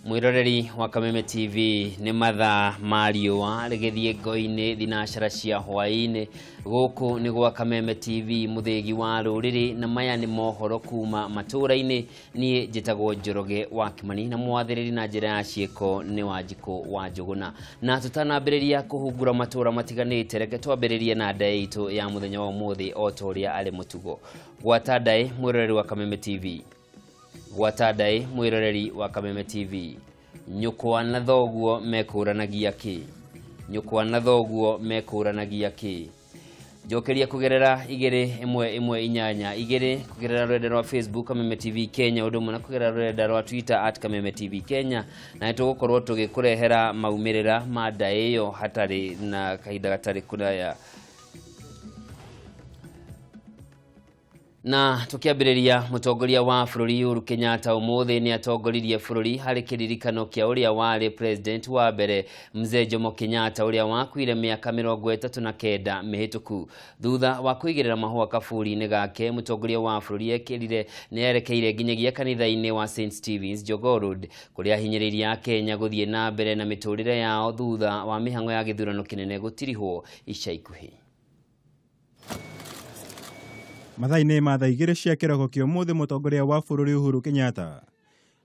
Mwiroreri wa Kameme TV nĩ mathaa ma riũa rĩgĩthiĩ ngo-inĩ thinacara cia hwaĩ-inĩ. Gũkũ nĩ gwa Kameme TV mũthĩgi wa rũrĩrĩ, na maya nĩ mohoro kuma matũũra-inĩ. Niĩ njĩtagwo Njoroge wa Kimani na mwathĩrĩri na njĩra ya ciĩko nĩ Wanjikũ wa Njũgũna. Na tũtanambĩrĩria kũhungura matũũra matiganĩte, reke twambĩrĩrie na ndaĩ itũ ya mũthenya wa ũmũthĩ o ta ũrĩa arĩ mũtugo. Gwata ndaĩ mwĩroreri wa Kameme TV. Gwata ndaĩ mwĩroreri wa Kameme TV. Nyũkwa na thoguo mekũranagia kĩ? Nyũkwa na thoguo mekũranagia kĩ? Njokeria kũgerera 2 1 1 8 2 kũgerera rũrenda rwa Facebook Kameme TV Kenya, ũndũ ũmwe na kũgerera rũrenda rwa Twitter @Kameme TV Kenya, na nĩtũgũkorwo tũgĩkũrehera maumĩrĩra ma ndaĩ ĩyo hatarĩ na kahinda gatarĩ kũraya. Na tukiambĩrĩria, mũtongoria wa bũrũri Uhuru Kenyatta ũmũthĩ nĩ atongoririe bũrũri harĩ kĩririkano kĩa ũrĩa warĩ president wa mbere Mzee Jomo Kenyatta, ũrĩa wakuire mĩaka 39 mĩhĩtũku. Thutha wa kũigĩrĩra mahũa kaburi-inĩ gake, mũtongoria wa bũrũri ekĩrire nĩ erekeire nginyagia kanitha-inĩ wa St Stephen's Jogoo Road, kũrĩa ahinyĩrĩirie Akenya gũthiĩ na mbere na mĩtũrĩre yao thutha wa mĩhang'o ya gĩthurano kĩnene gũtirihwo ica ikuhĩ. Mathaa-inĩ ma thaa 2 cia kĩroko kĩa ũmũthĩ, mũtongoria wa bũrũri Uhuru Kenyatta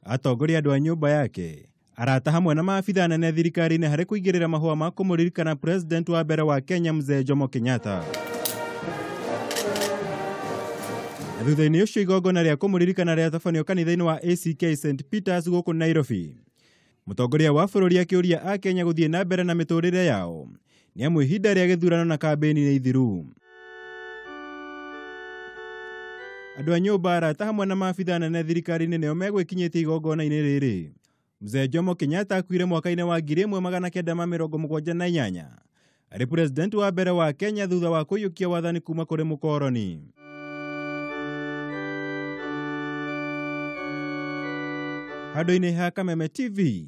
atongoria andũ a nyũmba yake, arata hamwe na maabitha anene thirikari-inĩ harĩ kũigĩrĩra mahũa ma kũmũririkana president wa mbere wa Kenya Mzee Jomo Kenyatta. Na thutha-inĩ ũcio igongona rĩa kũmũririkana rĩatabanio kanitha-inĩ wa ACK St Peters gũkũ Nairobi. Mũtongoria wa bũrũri akĩũria Akenya gũthiĩ na mbere na mĩtũrĩre yao nĩ amu ihinda rĩa gĩthurano na kambĩini nĩ ithiru. Andũ a nyũmba, arata hamwe na maabitha anene thirikari-inĩ nĩo megwĩkinyĩtie igongona-inĩ rĩrĩ. Mzee Jomo Kenyatta akuire mwaka-inĩ wa 1978 arĩ president wa mbere wa Kenya thutha wa kũiyũkia wathani kuma kũrĩ mũkoroni. Handũ-inĩ ha Kameme TV,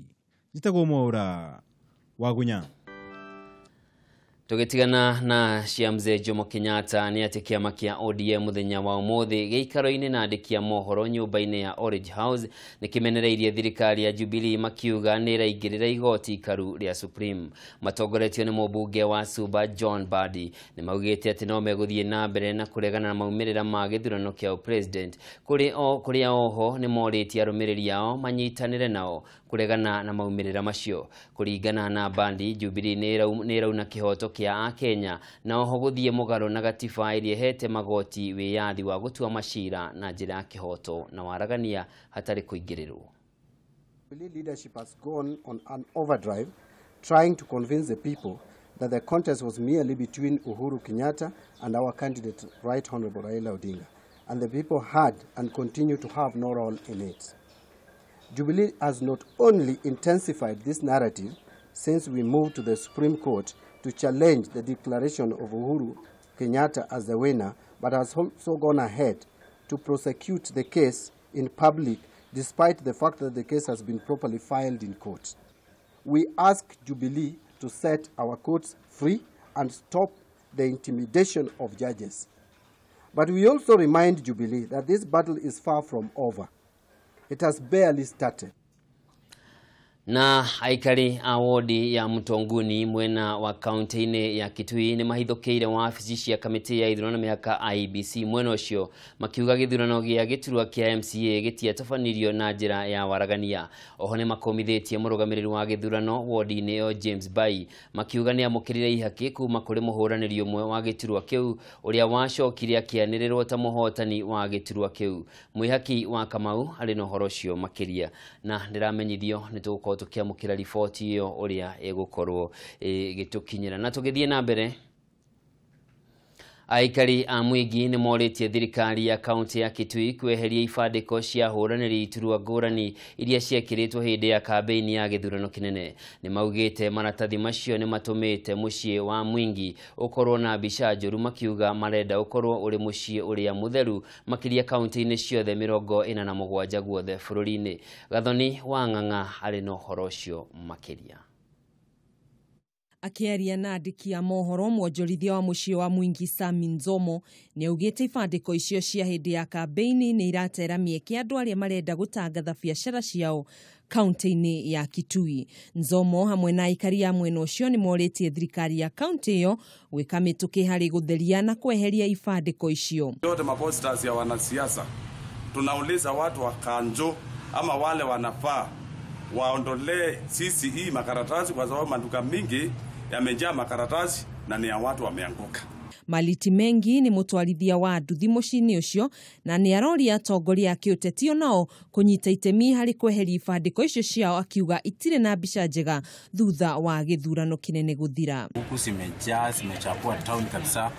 njĩtagwo Mwaũra Wagunya. Tũgĩtigana na cia Mzee Jomo Kenyatta nĩ atĩ kĩama kĩa ODM mũthenya wa ũmũthĩ gĩikaro-inĩ na andĩki a mohoro nyũmba-inĩ ya Orange House nĩ kĩmenereirie thirikari ya Jubilee makiuga nĩ ĩraingĩrĩra igoti ikaru rĩa Supreme. Matongoretio nĩ mũmbunge wa Suba John Mbadi nĩ maugĩte atĩ no megũthiĩ na mbere na kũregana na maumĩrĩra ma gĩthurano kĩa president. Kũrĩa oho nĩ morĩtie arũmĩrĩri ao manyitanĩre nao kũregana na maumĩrĩra macio. Kũringana na Mbadi, Jubilee nĩ ĩrauna kĩhoto kĩa Akenya na oho gũthiĩ mũgarũ na gatiba ĩrĩa ĩhete magoti wĩyathi wa gũtua macira na njĩra ya kĩhoto na waragania hatarĩ kũingĩrĩrwo. Jubilee leadership has gone on an overdrive trying to convince the people that the contest was merely between Uhuru Kenyatta and our candidate Right Honorable Raila Odinga, and the people had and continue to have no role in it. Jubilee has not only intensified this narrative since we moved to the Supreme Court to challenge the declaration of Uhuru Kenyatta as the winner, but has also gone ahead to prosecute the case in public despite the fact that the case has been properly filed in court. We ask Jubilee to set our courts free and stop the intimidation of judges. But we also remind Jubilee that this battle is far from over. It has barely started. Na aikari a wodi ya Mtonguni mwena wa kaunti-inĩ ya Kitui nĩ mahithũkĩire wabici cia kamĩtĩ ya ithurano mĩhaka IEBC mwena ũcio makiuga gĩthurano gĩa gĩturwa kĩa MCA gĩtiatabanirio na njĩra ya waragania. Oho nĩ makomithĩtie mũrũgamĩrĩri wa gĩthurano wodi-inĩ ĩyo James Bai makiuga nĩ amũkĩrire ihaki kuma kũrĩ mũhũranĩri ũmwe wa gĩturwa kĩu ũrĩa wacokire akĩanĩrĩrwo ta mũhotani wa gĩturwa kĩu. Mwĩhaki wa Kamau arĩ na ũhoro ũcio makĩria, na ndĩramenyithio nĩ tũgũkorwo tukiamũkĩra riboti ĩyo ũrĩa ĩgũkorwo ĩgĩtũkinyĩra. Na tũgĩthiĩ na mbere, aikari a Mwingi nĩ morĩtie thirikari ya kaunti ya Kitui kweheria ibandĩko cia hũranĩri iturwa ngũrani iria ciekĩrĩtwo hĩndĩ ya kambĩini ya gĩthurano kĩnene. Nĩ maugĩte maratathi macio nĩ matũmĩte mũciĩ wa Mwingi ũkorwo na mbica njũru, makiuga marenda ũkorwo ũrĩ mũciĩ ũrĩa mũtheru makĩria kaunti-inĩ ciothe 47 guothe bũrũri-inĩ. Gathoni wa Ng'ang'a arĩ na ũhoro ũcio makĩria. Akiaria na andĩki a mohoro, mwonjorithia wa mũciĩ wa Mwingi Sami Nzomo nĩaugĩte ibandĩko icio cia hĩndĩ ya kambĩini nĩ iratera mĩeke andũ arĩa marenda gũtangatha biacara ciao kaunti-inĩ ya Kitui. Nzomo hamwe na aikari a mwena ũcio nĩ morĩtie thirikari ya kaunti ĩyo gwĩka mĩtũkĩ harĩ gũtheria na kweheria ibandĩko icio. Yote maposters ya wanasiasa tunauliza watu wa kanjo ama wale wanafaa waondolee sisi hii makaratasi, kwa sababu maduka mingi yamejaa makaratasi na ni ya watu wameanguka. Maliti Mengi nĩ mũtwarithia wa nduthi mũciĩ-inĩ ũcio na nĩ aroria atongoria a kĩũteti onao kũnyita itemi harĩ kweheria ibandĩko icio ciao, akiuga itirĩ na mbica njega thutha wa gĩthurano kĩnene gũthira. Huku zimejaa, zimechafua town kabisa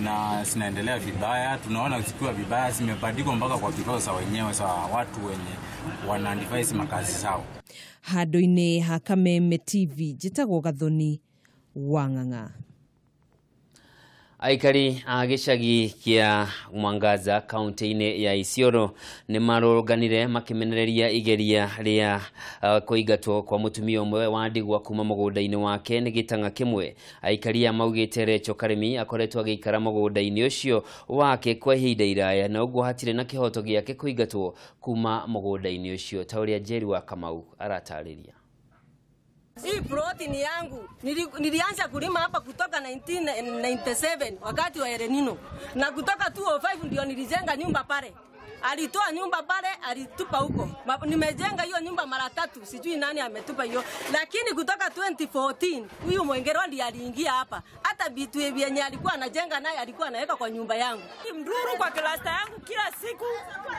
na zinaendelea vibaya. Tunaona zikiwa vibaya, zimebandikwa mpaka kwa vikao za wenyewe za watu wenye wana makazi zao. Handũ-inĩ ha Kameme TV njĩtagwo Gathoni wa Ng'ang'a. Aikari a gĩcagi kĩa Mwangaza kaunti-inĩ ya Isiolo nĩ marũrũnganire makĩmenereria igeria rĩa kũingatwo kwa mũtumia ũmwe wa ndigwa kuma mũgũnda-inĩ wake nĩ gĩtang'a kĩmwe. Aikari aya maugĩte Recho Karimi akoretwo agĩikara mũgũnda-inĩ ũcio wake kwa ihinda iraya na ũguo hatirĩ na kĩhoto gĩake kũingatwo kuma mũgũnda-inĩ ũcio, ta ũrĩa Njeri wa Kamau aratarĩria. Hii ploti ni yangu. Nilianza kulima hapa kutoka 1997 wakati wa El Nino. Na kutoka 2005 ndio nilijenga nyumba pale. Alitoa nyumba pale, alitupa huko. Nimejenga hiyo nyumba mara tatu, sijui nani ametupa hiyo. Lakini kutoka 2014 huyu Mwengerwa ndiye aliingia hapa. Hata vitu vyenye alikuwa anajenga naye alikuwa anaweka kwa nyumba yangu. Mduru kwa klasta yangu kila siku.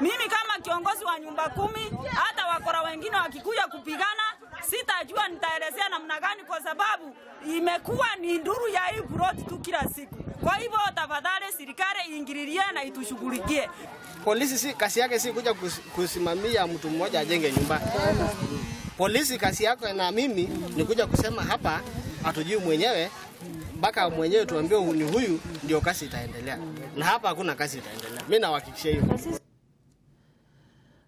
Mimi kama kiongozi wa nyumba 10, hata wakora wengine wakikuja kupigana sitajua nitaelezea namna gani, kwa sababu imekuwa ni nduru ya hii ploti tu kila siku. Kwa hivyo tafadhali serikali iingililie na itushughulikie. Polisi si kazi yake si kuja kusimamia mtu mmoja ajenge nyumba. Polisi kazi yako na mimi ni kuja kusema hapa hatujui mwenyewe, mpaka mwenyewe tuambiwe ni huyu ndio kazi itaendelea. Na hapa hakuna kazi itaendelea. Mimi nawahakikishia hiyo.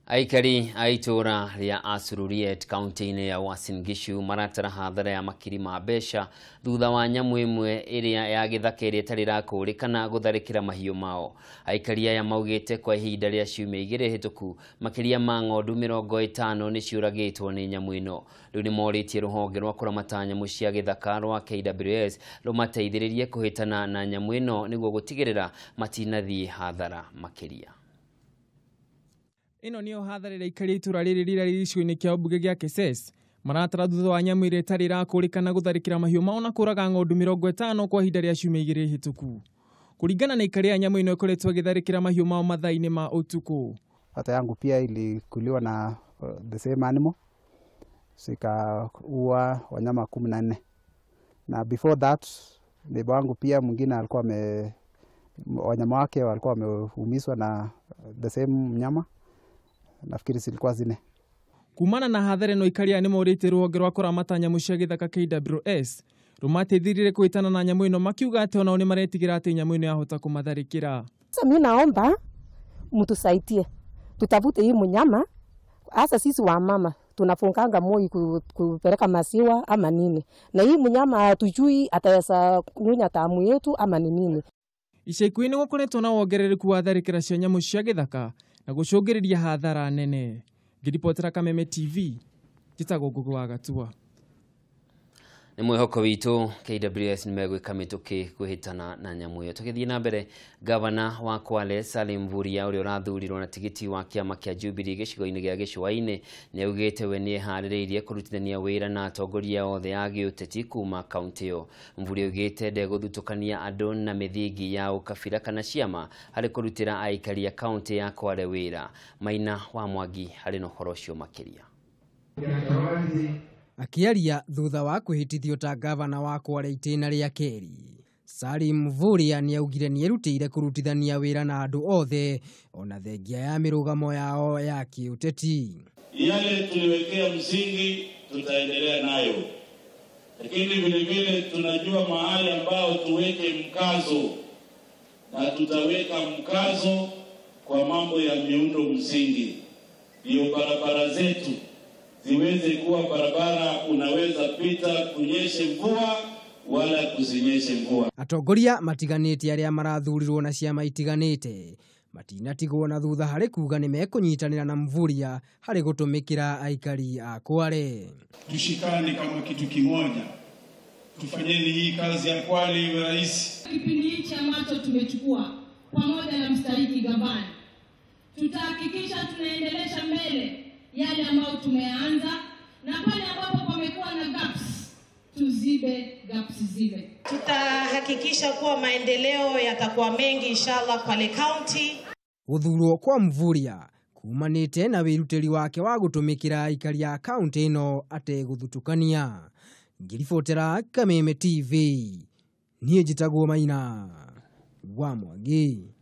Aikari a itũũra rĩa Asururiet kaunti-inĩ ya Uasin Gishu maratara hathara ya makiri ma mbeca thutha wa nyamũ ĩmwe ĩrĩa ya gĩthaka ĩrĩa ĩtarĩ ĩrakũrĩkana gũtharĩkĩra mahiũ mao. Aikari aya maugĩte kwa ihinda rĩa ciumia igĩrĩ hĩtũku makĩria ma ng'ondu 50 nĩ ciũragĩtwo nĩ nyamũ ĩno. Rĩu nĩ morĩtie rũhonge rwa kũramata nyamũ cia gĩthaka rwa KWS rũmateithĩrĩrie kũhĩtana na nyamũ ĩno nĩguo gũtigĩrĩra matinathiĩ hathara makĩria. Ĩno nĩyo hathara ĩrĩa aikari a itũũra rĩrĩ rĩrĩa rĩ gĩcigo-inĩ kĩa ũmbunge gĩa Keses maratara thutha wa nyamũ ĩrĩa ĩtarĩ ĩrakũrĩkana gũtharĩkĩra mahiũ mao na kũraga ng'ondu 50 kwa ihinda rĩa ciumia igĩrĩ hĩtũku. Kũringana na aikari a nyamũ ĩno ĩkoretwo ĩgĩtharĩkĩra mahiũ mao mathaa-inĩ ma ũtukũ. Hata yangu pia ilikuliwa na the same animal, sikaua wanyama 14. Na before that neighbor wangu pia mwingine alikuwa wanyama wake walikuwa wameumizwa na the same mnyama. Nafikiri zilikuwa zine. Kumana na hathara ĩno aikari aya nĩmorĩtie rũhonge rwa kũramata nyamũ cia gĩthaka KWS rũmateithĩrĩrie kũhĩtana na nyamũ ĩno, makiuga atĩ onao nĩmaretigĩra atĩ nyamũ ĩno yahota kũmatharĩkĩra. Sasa mimi naomba mtusaidie, tutafute hii mnyama. Hasa sisi wa mama tunafunganga moi kupeleka maziwa ama nini, na hii mnyama hatujui ataweza kunyonya damu yetu ama ni nini. Ica ikuhĩ nĩgũkoretwo na wongerereku wa tharĩkĩra cia nyamũ cia gĩthaka na gũcũngĩrĩria hathara nene. Ngĩribotera Kameme TV, njĩtagwo Ngũgĩ wa Gatua. Nĩ mwĩhoko witũ KWS nĩ megwĩka mĩtũkĩ kwĩhĩtana na nyamũ ĩyo. Tũgĩthiĩ na mbere, gavana wa Kwale Salim Mvurya ũrĩa ũrathurirwo na tigiti wa kĩama kĩa Jubilee gĩcigo-inĩ gĩa Gĩcũa-inĩ nĩ augĩte we nĩeharĩrĩirie kũrutithania wĩra na atongoria othe a gĩũteti kuma kaunti ĩyo. Mvurya augĩte ndegũthutũkania andũ na mĩthingi ya ũkabira kana ciama harĩ kũrutĩra aikari a kaunti ya Kwale wĩra. Maina wa Mwangi harĩ na ũhoro ũcio makĩria. Akiaria thutha wa kwĩhĩtithio ta gavana wa Kwale itĩna rĩa kerĩ, Salim Mvurya nĩaugire nĩerutĩire kũrutithania wĩra na andũ othe ona thengia ya mĩrũgamo yao ya kĩũteti. Yale tuliwekea msingi tutaendelea nayo, lakini vile vile tunajua mahali ambao tuweke mkazo, na tutaweka mkazo kwa mambo ya miundo msingi, ndio barabara zetu ziweze kuwa barabara unaweza pita kunyeshe mvua wala kusinyeshe mvua. Atongoria matiganĩte arĩa marathurirwo na ciama itiganĩte matinatigwo na thutha harĩ kuga nĩ mekũnyitanĩra na Mvurya harĩ gũtũmĩkĩra aikari a Kwale. Tushikane kama kitu kimoja, tufanyeni hii kazi ya Kwale iwe rahisi. Kipindi hichi ambacho tumechukua pamoja na mstahiki gavana, tutahakikisha tunaendelesha mbele yale ambayo tumeanza, na pale ambapo pamekuwa na gaps tuzibe gaps zile. Tutahakikisha kuwa maendeleo yatakuwa mengi inshallah Kwale County. Gũthurwo kwa Mvurya kumanĩte na wĩrutĩri wake wa gũtũmĩkĩra aikari a kaunti ĩno ategũthutũkania. Ngĩribotera Kameme TV, niĩ njĩtagwo Maina wa Mwangi.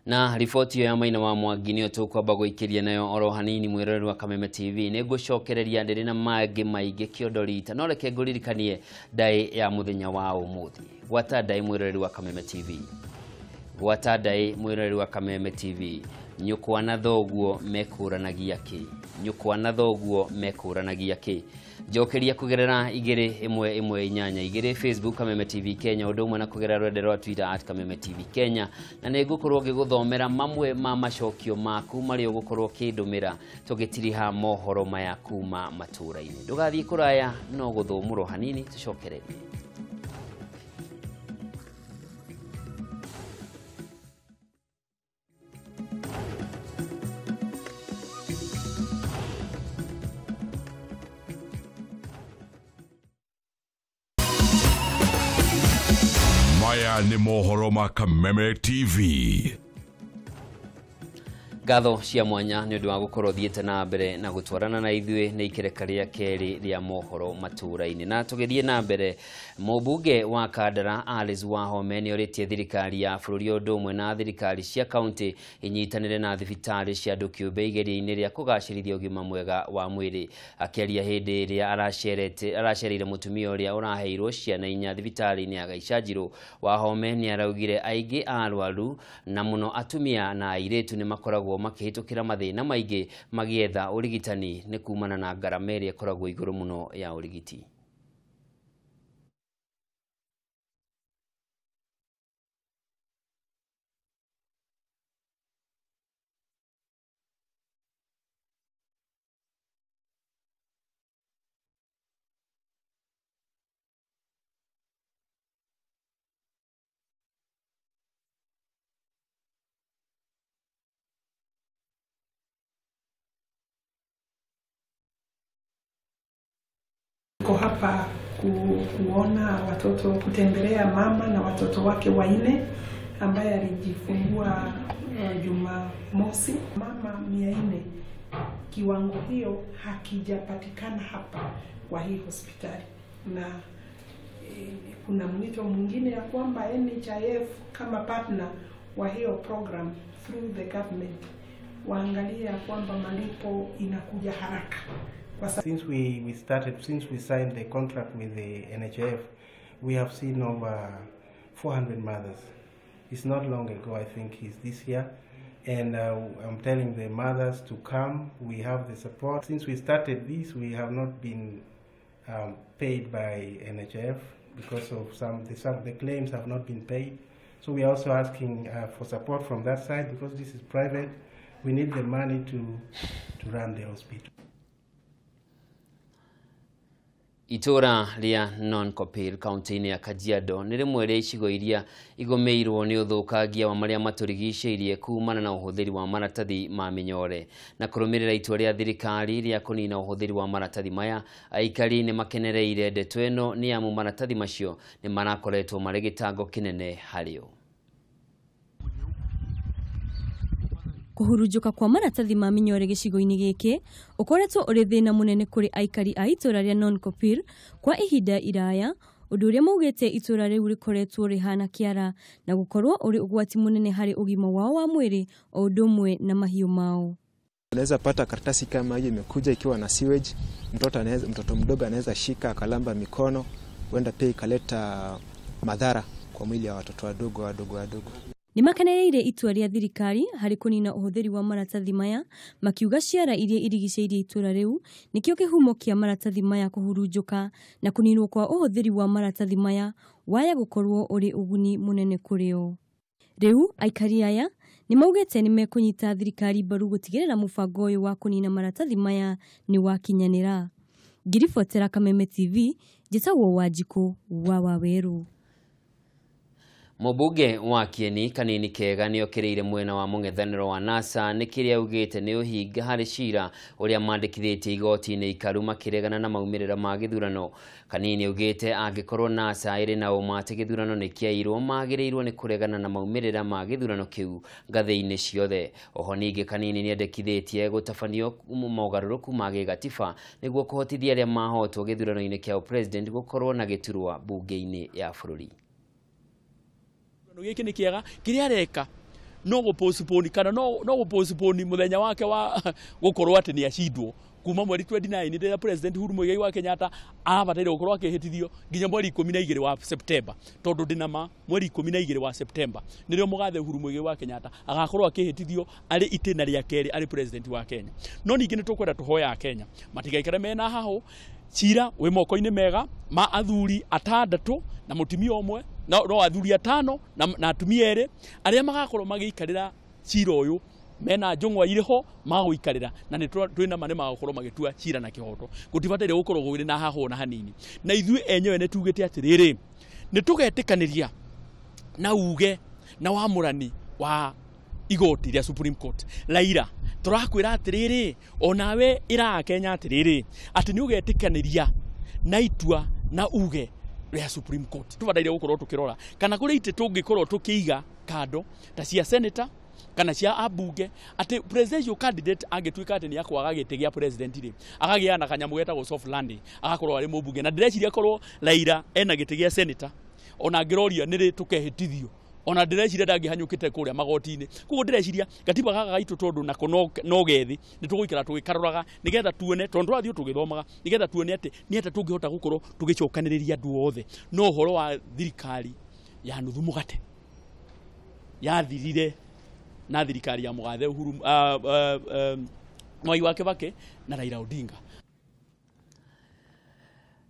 Na riboti ya Maina wa Mwangi nĩyo tũkwamba gũikĩria nayo oro hanini mwĩroreri wa Kameme TV. Nĩ ngũcokereria ndĩrĩ na mangĩ maingĩ kĩondo rita, no reke ngũririkanie ndaĩ ya mũthenya wa ũmũthĩ. Gwata ndaĩ mwĩroreri wa Kameme TV. Gwata ndaĩ mwĩroreri wa Kameme TV. Nyũkwa na thoguo mekũranagia kĩ? Nyũkwa na thoguo mekũranagia kĩ? Njokeria kũgerera 2 1 1 8 2 Facebook Kameme TV Kenya, ũndũ ũmwe na kũgerera rũrenda rwa Twitter @Kameme TV Kenya, na nĩ ngũkorwo ngĩgũthomera mamwe ma macokio maku marĩa ũgũkorwo ũkĩndũmĩra tũgĩtiriha mohoro maya kuma matũũra-inĩ. Ndũgathiĩ kũraya, no gũthũmũrwo hanini tũcokererie. Maya nĩ mohoro ma Kameme TV. Ngatho cia mwanya nĩ ũndũ wa gũkorwo thiĩte na mbere na gũtwarana na ithuĩ nĩ ikereka rĩa kerĩ rĩa mohoro matũũra-inĩ. Na tũgĩthiĩ na mbere, mũmbunge wa Kandara Alice Wahome nĩ orĩtie thirikari ya bũrũri ũndũ ũmwe na thirikari cia kaunti inyitanĩre na thibitarĩ cia andũ kĩũmbe igeria-inĩ rĩa kũgacĩrithia ũgima mwega wa mwĩrĩ. Akĩaria hĩndĩ ĩrĩa aracereire mũtumia ũrĩa ũraheirwo ciana 4 thibitarĩ-inĩ ya Gaicanjirũ, Wahome nĩ araugire aingĩ a arwaru na mũno atumia na airĩtu nĩ makoragwo makĩhĩtũkĩra mathĩna maingĩ magĩetha ũrigitani nĩ kumana na ngarama ĩrĩa ĩkoragwo igũrũ mũno ya ũrigiti. Tuko hapa kuona watoto, kutembelea mama na watoto wake 4 ambaye alijifungua Jumamosi. Mama 400, kiwango hiyo hakijapatikana hapa kwa hii hospitali. Na kuna mwito mwingine ya kwamba NHIF kama partner wa hiyo program through the government waangalia kwamba malipo inakuja haraka. Since we started, since we signed the contract with the NHIF, we have seen over 400 mothers. It's not long ago, I think it's this year. And I'm telling the mothers to come. We have the support. Since we started this, we have not been paid by NHIF because of some the claims have not been paid. So we are also asking for support from that side, because this is private. We need the money to run the hospital. Itũra rĩa Nonkopir kaunti-inĩ ya Kajiado nĩ rĩmwe rĩa icigo iria igũmĩirwo nĩ ũthũkangia wa marĩa matũrigicĩirie kumana na ũhũthĩri wa maratathi ma mĩnyore. Na kũrũmĩrĩra itua rĩa thirikari rĩa kũnina ũhũthĩri wa maratathi maya, aikari nĩ makenereire ndeto ĩno nĩ amu maratathi macio nĩ marakoretwo marĩ gĩtango kĩnene harĩo. Kũhurunjũka kwa maratathi ma mĩnyore gĩcigo-inĩ gĩkĩ ũkoretwo ũrĩ thĩna mũnene kũrĩ aikari a itũra rĩa Nonkopir kwa ihinda iraya, ũndũ ũrĩa maugĩte itũra rĩu rĩkoretwo rĩhana kĩara na gũkorwo ũrĩ ũgwati mũnene harĩ ũgima wao wa mwĩrĩ o ũndũ ũmwe na mahiũ mao. Unaweza pata karatasi kama hiyo imekuja ikiwa na sewage, mtoto mdogo anaweza shika akalamba mikono, huenda pia ikaleta madhara kwa mwili ya watoto wadogo wadogo wadogo. Nĩ makenereire itua rĩa thirikari harĩ kũnina ũhũthĩri wa maratathi maya, makiuga ciara iria irigicĩirie itũra rĩu nĩkĩo kĩhumo kĩa maratathi maya kũhurunjũka na kũninwo kwa ũhũthĩri wa maratathi maya waya gũkorwo ũrĩ ũguni mũnene kũrĩ o. Rĩu aikari aya nĩ maugĩte nĩ mekũnyita thirikari mbaru gũtigĩrĩra mũbango ũyũ wa kũnina maratathi maya nĩ wakinyanĩra. Ngiribotera Kameme TV, njĩtagwo Wanjikũ wa Wawerũ. Mũmbunge wa Kieni Kanini Kega nĩ okĩrĩire mwena wa mũng'ethanĩro wa NASA nĩ kĩrĩa augĩte nĩ ũhinga harĩ cira ũrĩa mandĩkithĩtie igoti-inĩ ikaru makĩregana na maumĩrĩra ma gĩthurano. Kanini augĩte angĩkorwo NASA ĩrĩ na ũma atĩ gĩthurano nĩ kĩairwo, magĩrĩirwo nĩ kũregana na maumĩrĩra ma gĩthurano kĩu ngathĩ-inĩ ciothe. Oho ningĩ Kanini nĩendekithĩtie gũtabanio mogarũrũku ma gĩgatiba nĩguo kũhotithia arĩa mahotwo gĩthurano-inĩ kĩa ũpresident gũkorwo na gĩturwa mbunge-inĩ ya bũrũri. Gĩkĩ nĩ kĩega kĩrĩa areka no gũ-postpone kana no gũ-postpone mũthenya wake wa gũkorwo atĩ nĩ acindwo kuma mweri 29 rĩrĩa President Uhuru Muigai wa Kenyatta abataire gũkorwo akĩhĩtithio nginya mweri 12 wa September, tondũ ndĩna ma mweri 12 wa September nĩrĩo mũgathe Uhuru Muigai wa Kenyatta agakorwo akĩhĩtithio arĩ itĩna rĩa kerĩ arĩ president wa Kenya. No ningĩ nĩ tũkwenda tũhoya Kenya matigaikare mena hahũ. Cira wĩ moko-inĩ mega ma athuri atandatũ na mũtumia ũmwe, no athuri atano na atumia erĩ arĩa magakorwo magĩikarĩra cira ũyũ mena njũng'wa irĩ ho magũikarĩra, na nĩ twĩna ma nĩ magũkorwo magĩtua cira na kĩhoto. Gũtibataire gũkorwo gũgĩrĩ na hahũ na hanini, na ithuĩ enyewe nĩ tugĩte atĩrĩrĩ, nĩ tũgetĩkanĩria na uge na wamũrani wa igoti rĩa Supreme Court. Raila tũrakwĩra atĩrĩrĩ, onawe ĩra Kenya atĩrĩrĩ, atĩ nĩ ũgetĩkanĩria na itua na uge rĩa Supreme Court. Tũbataire gũkorwo tũkĩrora kana kũrĩ itĩ tũngĩkorwo tũkĩiga kando ta cia senator kana cia ambunge, atĩ presidential candidate angĩtuĩka atĩ nĩ akwaga gĩtĩ gĩa president rĩ, akagĩa na kanyamũ getagwo soft landing, agakorwo arĩ mũmbunge. Na ndĩreciria korwo Raila ena gĩtĩ gĩa senator, ona angĩroria nĩrĩ tũkehĩtithio, ona ndĩreciria ndangĩhanyũkĩte kũrĩa magoti-inĩ. Koguo ndĩreciria gatiba gaka gaitũ tondũ nako no gethi nĩ tũgũikara tũgĩkaroraga nĩgetha tuone, tondũ tũrathiĩ tũgĩthomaga nĩgetha tuone atĩ nĩ atĩa tũngĩhota gũkorwo tũgĩcokanĩrĩria andũ othe. No ũhoro wa thirikari ya nuthu mũgate yathirire na thirikari ya mũgathe Uhuru Mwai wa Kibaki na Raila Odinga.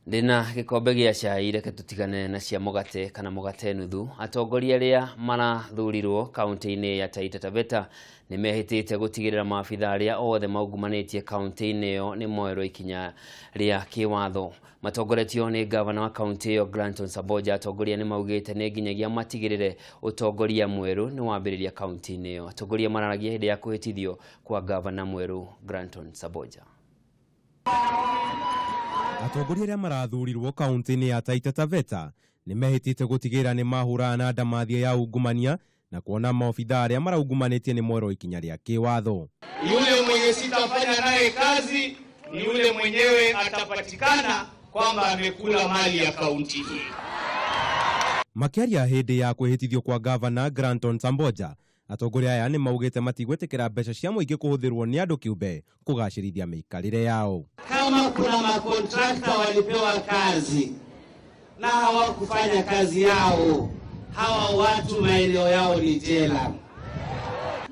Ndĩna gĩkombe gĩa cai, reke tũtigane na cia mũgate kana mũgate nuthu. Atongoria arĩa marathurirwo kaunti-inĩ ya Taita Taveta nĩ mehĩtĩte gũtigĩrĩra maabitha arĩa othe maungumanĩtie kaunti-inĩ ĩyo nĩ moerwo ikinya rĩa kĩwatho. Matongoretio nĩ gavana wa kaunti ĩyo Granton Samboja, atongoria nĩ maugĩte nĩ nginyagia matigĩrĩre ũtongoria mwerũ nĩ wambĩrĩria kaunti-inĩ ĩyo. Atongoria mararagia hĩndĩ ya kũhĩtithio kwa gavana mwerũ Granton Samboja. Atongoria arĩa marathurirwo kaunti-inĩ ya Taita Taveta nĩ mehĩtĩte gũtigĩrĩra nĩ mahũrana na ndamathia ya ungumania na kuona maobitha arĩa maraungumanĩtie nĩ mwerwo ikinya rĩa kĩwatho. Yule mwenye sitafanya naye kazi ni yule mwenyewe atapatikana kwamba amekula mali ya kaunti hii. Makĩaria hĩndĩ ya kwĩhĩtithio kwa gavana Granton Samboja, atongoria aya nĩ maugĩte matigwĩtĩkĩra mbeca cia mũingĩ kũhũthĩrwo nĩ andũ kĩũmbe kũgacĩrithia mĩikarĩre yao. Kama kuna makontrakta walipewa kazi na hawakufanya kazi yao, hawa watu maeneo yao ni jela.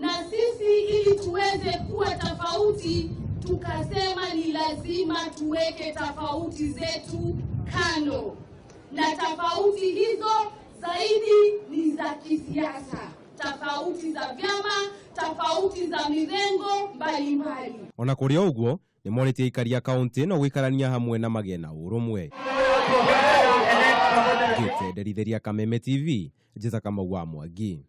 Na sisi ili tuweze kuwa tofauti, tukasema ni lazima tuweke tofauti zetu kando, na tofauti hizo zaidi ni za kisiasa, tofauti za vyama, tofauti za mirengo mbalimbali. Ona kũrĩ ũguo nĩ morĩtie aikari a kaunti ĩno gũikarania hamwe na magĩe na ũrũmwe. Ngĩtenderithĩria Kameme TV, Njĩta Kamau wa Mwangi.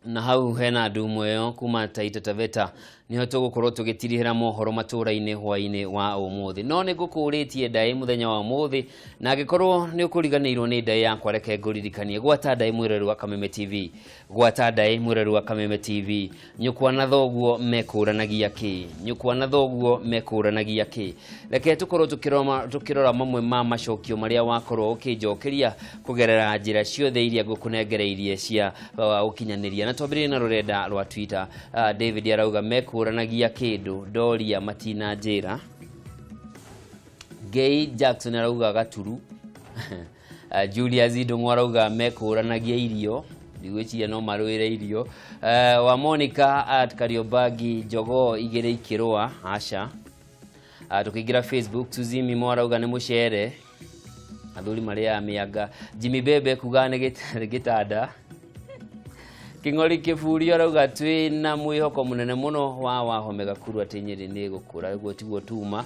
Na hau hena andũ ĩyo kuma Taita Taveta niho tũgũkorwo tũgĩtirihĩra mohoro matũra-inĩ hwaĩ-inĩ wa ũmũthĩ. No nĩ ngũkũrĩtie ndaĩ mũthenya wa ũmũthĩ, na angĩkorwo nĩ ũkũriganĩirwo nĩ ndaĩ yakwa, reke ngũririkanie. Gwata ndaĩ mwĩrori wa Kameme TV, gwata ndaĩ mwĩrori wa Kameme TV. Nyũkwa na thoguo mekũranagia kĩ? Nyũkwa na thoguo mekũranagia kĩ? Reke tũkorwo tũkĩrora mamwe ma macokio marĩa wakorwo ũkĩnjokeria kũgerera njĩra ciothe iria ngũkũnengereirie cia ũkinyanĩria. Na twambĩrĩrie na rũrenda rwa Twitter. David arauga mekũranagia kĩndũ ndoria matina njĩra. Gay Jackson arauga gaturu. Julius Ndung'u arauga mekũranagia irio. Ndigwĩciria no marũĩre irio. Wa Monica at Kariobangi jogoo igĩrĩ ikĩrũa aca. Tũkĩingĩra Facebook, Tuzimi Mwarauga nĩ mũcere, athuri marĩaga mĩanga. Jimmy Bebe kuga nĩ gĩtanda. Kĩng'ori Kĩburi arauga twĩ na mwĩhoko mũnene mũno wa Wahome Gakuru atĩ Nyĩrĩ nĩ ĩgũkũra, ũguo tiguo tuma.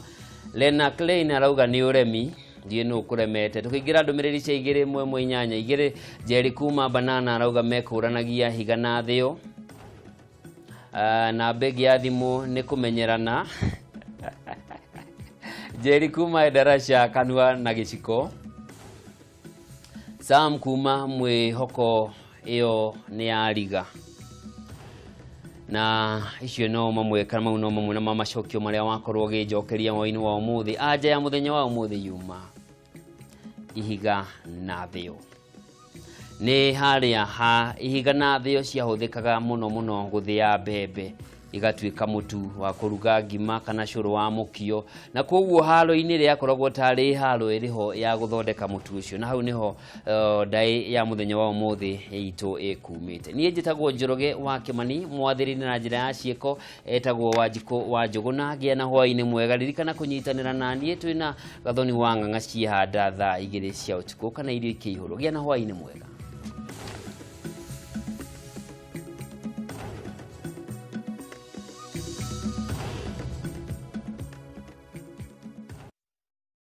Lena Klein arauga nĩ ũremi, ndiĩ nũ ũkũremete. Tũkĩingĩra ndũmĩrĩri cia 2 1 1 8 2, Njeri kuma Banana arauga mekũranagia higa na thĩo. Na begi ya thimũ nĩ kũmenyerana. Njeri kuma Endarasha kanua na gĩciko. Sam kuma mwĩhoko ĩyo nĩ ya riga. Na icio no mamwe kana mau no mamwe na macokio marĩa wakorwo ũgĩnjokeria hwaĩ-inĩ wa ũmũthĩ. Anja ya mũthenya wa ũmũthĩ yuma ihiga na thĩo. Nĩ harĩa ha ihiga na thĩo ciahũthĩkaga mũno mũno gũthĩa mbembe igatuĩka mũtu wa kũruga ngima kana cũrũ wa mũkio, na koguo haro-inĩ rĩakoragwo tarĩ haro ĩrĩho ya gũthondeka mũtu ũcio, na hau nĩho ndaĩ ya mũthenya wa ũmũthĩ itũ ĩkumĩte. Niĩ njĩtagwo Njoroge wa Kĩmani, mwathĩrĩri na njĩra ya ciĩko etagwo Wanjikũ wa Njũgũna. Gĩa na hwaĩ-inĩ mwega, ririkana kũnyitanĩra na niĩ twĩna Gathoni wa Ng'ang'a ciĩhanda thaa 2 cia ũtukũ kana irio ikĩihũrwo. Gĩa na hwaĩ-inĩ mwega.